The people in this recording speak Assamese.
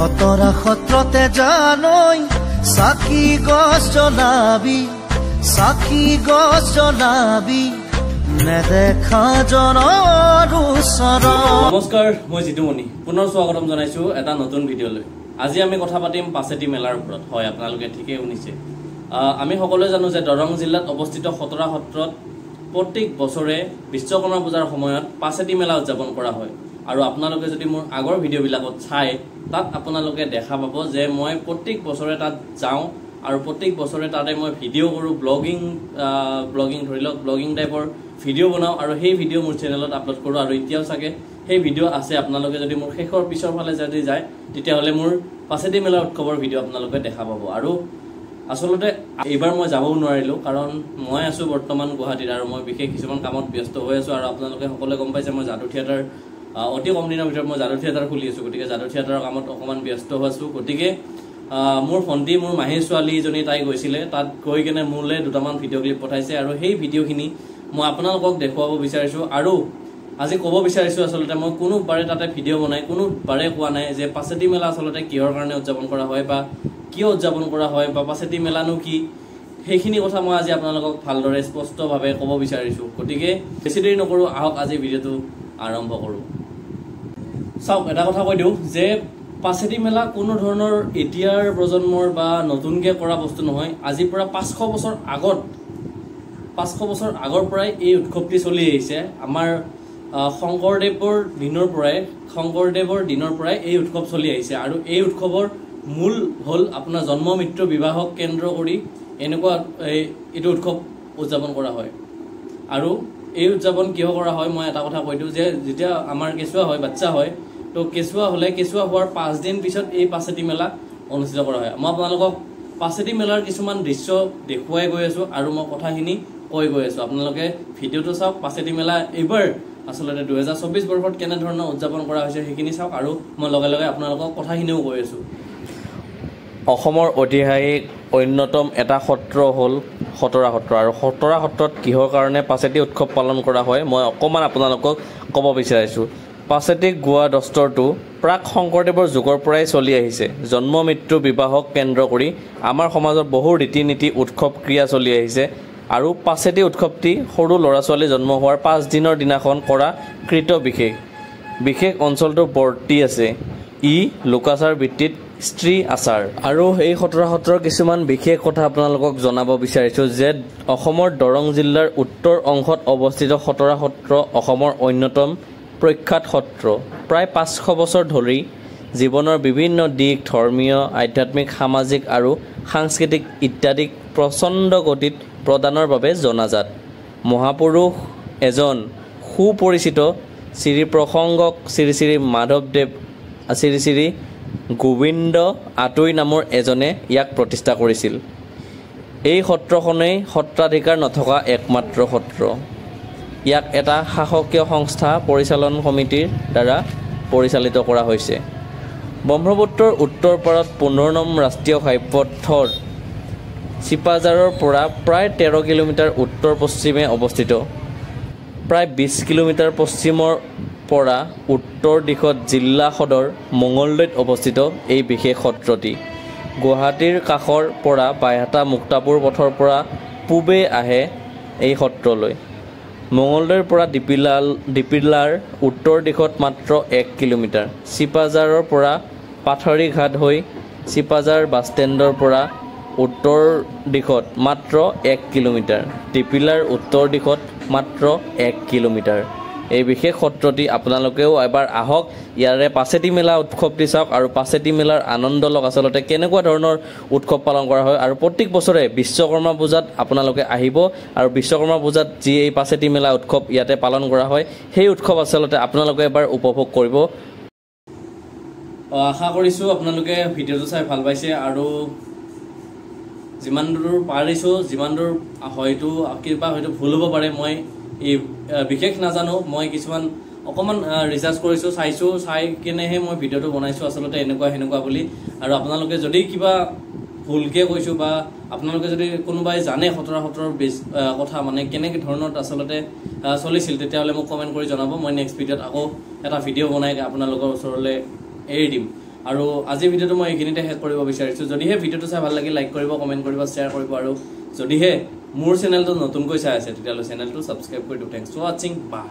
খতৰা সত্ৰতে জানৈ চাকি গছ জ্বলাবি, চাকি গছ জ্বলাবি, নেদেখা জনৰ ওচৰত। নমস্কাৰ, মই জিতুমণি, পুনৰ স্বাগতম জনাইছো এটা নতুন ভিডিঅ'লৈ। আজি আমি কথা পাতিম পাচেতি মেলাৰ ওপৰত। হয়, আপোনালোকে ঠিকেই শুনিছে। আমি সকলোৱে জানো যে দৰং জিলাত অৱস্থিত খতৰা সত্ৰত প্ৰত্যেক বছৰে বিশ্বকৰ্মা পূজাৰ সময়ত পাচেতি মেলা উদযাপন কৰা হয়। আৰু আপোনালোকে যদি মোৰ আগৰ ভিডিঅ'বিলাকত চাই, তাত আপোনালোকে দেখা পাব যে মই প্ৰত্যেক বছৰে তাত যাওঁ আৰু প্ৰত্যেক বছৰে তাতে মই ভিডিঅ' কৰোঁ, ব্লগিং ধৰি লওক, ব্লগিং টাইপৰ ভিডিঅ' বনাওঁ আৰু সেই ভিডিঅ' মোৰ চেনেলত আপলোড কৰোঁ। আৰু এতিয়াও চাগে সেই ভিডিঅ' আছে, আপোনালোকে যদি মোৰ শেষৰ পিছৰ ফালে যদি যায় তেতিয়াহ'লে মোৰ পাচেতি মেলা উৎসৱৰ ভিডিঅ' আপোনালোকে দেখা পাব। আৰু আচলতে এইবাৰ মই যাবও নোৱাৰিলোঁ, কাৰণ মই আছোঁ বৰ্তমান গুৱাহাটীত আৰু মই বিশেষ কিছুমান কামত ব্যস্ত হৈ আছোঁ। আৰু আপোনালোকে সকলোৱে গম পাইছে মই যাদু থিয়েটাৰ, অতি কম দিনৰ ভিতৰত মই যাদু থিয়েটাৰ খুলি আছোঁ, গতিকে যাদু থিয়েটাৰৰ কামত অকণমান ব্যস্ত হৈ আছোঁ। গতিকে মোৰ ভণ্টি, মোৰ মাহীৰ ছোৱালীজনী তাই গৈছিলে, তাত গৈ কেনে মোলৈ দুটামান ভিডিঅ' ক্লিপ পঠাইছে আৰু সেই ভিডিঅ'খিনি মই আপোনালোকক দেখুৱাব বিচাৰিছোঁ। আৰু আজি ক'ব বিচাৰিছোঁ, আচলতে মই কোনোবাৰে তাতে ভিডিঅ' বনাই কোনোবাৰে কোৱা নাই যে পাচেতি মেলা আচলতে কিহৰ কাৰণে উদযাপন কৰা হয় বা কিয় উদযাপন কৰা হয় বা পাচেতি মেলানো কি, সেইখিনি কথা মই আজি আপোনালোকক ভালদৰে স্পষ্টভাৱে ক'ব বিচাৰিছোঁ। গতিকে বেছি দেৰি নকৰোঁ, আহক আজি ভিডিঅ'টো আৰম্ভ কৰোঁ। চাওক, এটা কথা কৈ দিওঁ যে পাচেতি মেলা কোনো ধৰণৰ এতিয়াৰ প্ৰজন্মৰ বা নতুনকৈ কৰা বস্তু নহয়। আজিৰ পৰা 500 বছৰ আগত, 500 বছৰ আগৰ পৰাই এই উৎসৱটি চলি আহিছে। আমাৰ শংকৰদেৱৰ দিনৰ পৰাই, শংকৰদেৱৰ দিনৰ পৰাই এই উৎসৱ চলি আহিছে। আৰু এই উৎসৱৰ মূল হ'ল আপোনাৰ জন্ম, মৃত্যু, বিবাহক কেন্দ্ৰ কৰি এনেকুৱা এইটো উৎসৱ উদযাপন কৰা হয়। আৰু এই উদযাপন কিয় কৰা হয় মই এটা কথা কৈ দিওঁ যে যেতিয়া আমাৰ কেঁচুৱা হয়, বাচ্চা হয়, তো কেঁচুৱা হ'লে কেঁচুৱা হোৱাৰ 5 দিন পিছত এই পাচেতি মেলা অনুষ্ঠিত কৰা হয়। মই আপোনালোকক পাচেতি মেলাৰ কিছুমান দৃশ্য দেখুৱাই গৈ আছোঁ আৰু মই কথাখিনি কৈ গৈ আছোঁ, আপোনালোকে ভিডিঅ'টো চাওক। পাচেতি মেলা এইবাৰ আচলতে 2024 বৰ্ষত কেনেধৰণৰ উদযাপন কৰা হৈছে সেইখিনি চাওক আৰু মই লগে লগে আপোনালোকক কথাখিনিও কৈ আছোঁ। অসমৰ ঐতিহাসিক অন্যতম এটা সত্ৰ হ'ল খতৰা সত্ৰ। আৰু খতৰা সত্ৰত কিহৰ কাৰণে পাচেতি উৎসৱ পালন কৰা হয় মই অকণমান আপোনালোকক ক'ব বিচাৰিছোঁ। পাচেতি গোৱা দস্তৰটো প্ৰাক শংকৰদেৱৰ যুগৰ পৰাই চলি আহিছে। জন্ম, মৃত্যু, বিবাহক কেন্দ্ৰ কৰি আমাৰ সমাজত বহু ৰীতি নীতি, উৎসৱ, ক্ৰিয়া চলি আহিছে। আৰু পাচেতি উৎসৱটি সৰু ল'ৰা ছোৱালী জন্ম হোৱাৰ 5 দিনৰ দিনাখন কৰা কৃত বিশেষ বিশেষ অঞ্চলটো বৰ্তি আছে। ই লোকাচাৰ ভিত্তিত স্ত্ৰী আচাৰ। আৰু এই খতৰা সত্ৰৰ কিছুমান বিশেষ কথা আপোনালোকক জনাব বিচাৰিছোঁ যে অসমৰ দৰং জিলাৰ উত্তৰ অংশত অৱস্থিত খতৰা সত্ৰ অসমৰ অন্যতম প্ৰখ্যাত সত্ৰ। প্ৰায় 500 বছৰ ধৰি জীৱনৰ বিভিন্ন দিশ, ধৰ্মীয়, আধ্যাত্মিক, সামাজিক আৰু সাংস্কৃতিক ইত্যাদিক প্ৰচণ্ড গতিত প্ৰদানৰ বাবে জনাজাত। মহাপুৰুষ এজন সুপৰিচিত শ্ৰী প্ৰসংগক শ্ৰী শ্ৰী মাধৱদেৱ, শ্ৰী শ্ৰী গোবিন্দ আতৈ নামৰ এজনে ইয়াক প্ৰতিষ্ঠা কৰিছিল। এই সত্ৰখনেই সত্ৰাধিকাৰ নথকা একমাত্ৰ সত্ৰ। ইয়াক এটা শাসকীয় সংস্থা পৰিচালন সমিতিৰ দ্বাৰা পৰিচালিত কৰা হৈছে। ব্ৰহ্মপুত্ৰৰ উত্তৰ পাৰত 15 নং ৰাষ্ট্ৰীয় ঘাইপথৰ চিপাঝাৰৰ পৰা প্ৰায় 13 কিলোমিটাৰ উত্তৰ পশ্চিমে অৱস্থিত। প্ৰায় 20 কিলোমিটাৰ পশ্চিমৰ পৰা উত্তৰ দিশত জিলা সদৰ মঙলদৈত অৱস্থিত এই বিশেষ সত্ৰটি। গুৱাহাটীৰ কাষৰ পৰা বাইহাটা মুক্তাপুৰ পথৰ পৰা পূবে আহে এই সত্ৰলৈ। মঙলদৈৰ পৰা দিপিলাৰ উত্তৰ দিশত মাত্ৰ 1 কিলোমিটাৰ। চিপাঝাৰৰ পৰা পাথৰিঘাট হৈ চিপাঝাৰ বাছষ্টেণ্ডৰ পৰা উত্তৰ দিশত মাত্ৰ 1 কিলোমিটাৰ। দিপিলাৰ উত্তৰ দিশত মাত্ৰ 1 কিলোমিটাৰ। এই বিশেষ সত্ৰটি আপোনালোকেও এবাৰ আহক, ইয়াৰে পাচেতি মেলা উৎসৱটি চাওক আৰু পাচেতি মেলাৰ আনন্দ লওক। আচলতে কেনেকুৱা ধৰণৰ উৎসৱ পালন কৰা হয় আৰু প্ৰত্যেক বছৰে বিশ্বকৰ্মা পূজাত আপোনালোকে আহিব আৰু বিশ্বকৰ্মা পূজাত যি এই পাচেতি মেলা উৎসৱ ইয়াতে পালন কৰা হয় সেই উৎসৱ আচলতে আপোনালোকে এবাৰ উপভোগ কৰিব। আশা কৰিছোঁ আপোনালোকে ভিডিঅ'টো চাই ভাল পাইছে আৰু যিমান দূৰ পাৰিছোঁ, যিমান দূৰ হয়তো কিবা হয়তো ভুল হ'ব পাৰে, মই এই বিশেষ নাজানো, মই কিছুমান অকণমান ৰিচাৰ্চ কৰিছোঁ, চাইছোঁ, চাই কেনেহে মই ভিডিঅ'টো বনাইছোঁ আচলতে এনেকুৱা সেনেকুৱা বুলি। আৰু আপোনালোকে যদি কিবা ভুলকৈ কৈছোঁ বা আপোনালোকে যদি কোনোবাই জানে খতৰা সত্ৰৰ বেছ কথা মানে কেনেকৈ ধৰণত আচলতে চলিছিল, তেতিয়াহ'লে মোক কমেণ্ট কৰি জনাব। মই নেক্সট ভিডিঅ'ত আকৌ এটা ভিডিঅ' বনাই আপোনালোকৰ ওচৰলৈ এৰি দিম। আৰু আজি ভিডিঅ'টো মই এইখিনিতে শেষ কৰিব বিচাৰিছোঁ। যদিহে ভিডিঅ'টো চাই ভাল লাগে, লাইক কৰিব, কমেণ্ট কৰিব, শ্বেয়াৰ কৰিব আৰু যদিহে মোৰ চেনেলটো নতুনকৈ চাই আছে, তেতিয়াহ'লে চেনেলটো ছাবস্ক্ৰাইব কৰি দিব। Thanks for ৱাচিং, বাই।